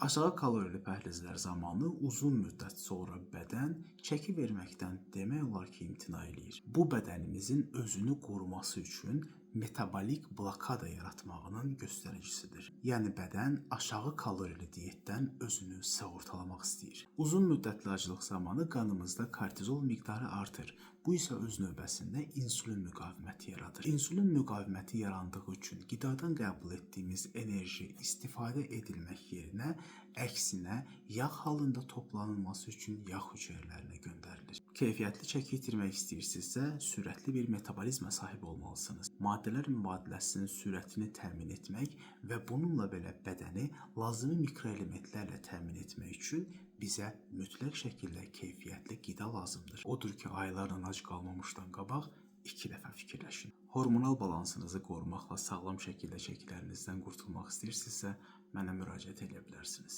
Aşağı kalorili pəhlizlər zamanı uzun müddət sonra bədən çəki verməkdən demək olar ki, imtina eləyir. Bu bədənimizin özünü qoruması üçün metabolik blokada yaratmağının göstəricisidir. Yəni bədən aşağı kalorili diyetdən özünü sığortalamaq istəyir. Uzun müddətli aclıq zamanı qanımızda kortizol miqdarı artır. Bu isə öz növbəsində insulin müqaviməti yaradır. İnsulin müqaviməti yarandığı üçün qidadan qəbul etdiyimiz enerji istifadə edilmək yerinə əksinə yağ halında toplanılması üçün yağ hüceyrələrinə göndərilir. Keyfiyyətli çəki itirmək istəyirsinizsə, sürətli bir metabolizma sahib olmalısınız. Maddələr mübadiləsinin sürətini təmin etmək və bununla belə bədəni lazımi mikroelementlərlə təmin etmək üçün bizə mütləq şəkildə keyfiyyətli qida lazımdır. Odur ki, aylarla ac qalmamışdan qabaq 2 dəfə fikirləşin. Hormonal balansınızı qorumaqla sağlam şəkildə çəkilərinizdən qurtulmaq istəyirsinizsə, mənə müraciət edə bilərsiniz.